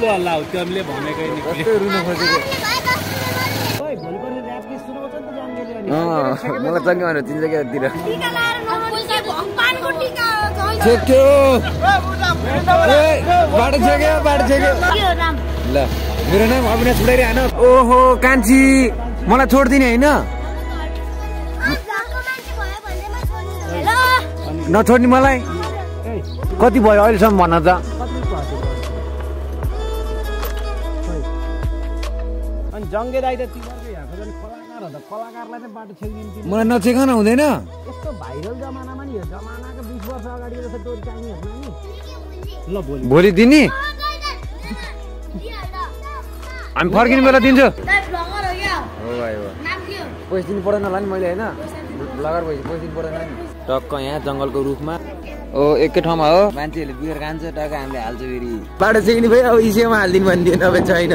ठुलो हल्ला हो तिमीले भनेकै नि कस्तो रुन खोजेको ओइ भोलिपल्ट र्याप गीत सुनाउँछ नि त जङ्गेले अनि मलाई जङ्गे भनेर चिन्छ क्या तिर टीका लाएर नपैसा भगवानको टीका छेक्यो बाटो छेक्यो के हो नाम ल मेरो नाम अविनाश उडाइरे हैन ओहो कान्छी मलाई छोड्दिने हैन नछोड्ने मलाई कति भयो अहिलेसम्म भन त अनि जङ्गे दाइ त तिमीहरुको यहाँको जति कलाकार हो त कलाकारलाई नै बाटो छेकिदिनु मलाई नछेकन हुँदैन यस्तो भाइरल जमानामा नि यो जमानाको 20 वर्ष अगाडि जस्तो टोरी चाहिने होइन नि ल भोलि दिने हामी फर्किने बेला दिन्छु ब्लगर हो क्या हो भाइ हो नाम के हो पैसा दिनु पर्दैन होला नि मैले हैन ब्लगर भएपछि पैसा दिनु पर्दैन नि टक्क यहाँ जङ्गलको रुखमा ओ एकै ठाउँमा हो मान्छेहरूले बियर खान्छ टक्क हामीले हाल्छ फेरि बाटो चाहिँ नि भाइ अब इसियोमा हालिदिनु भन्दिएन अब छैन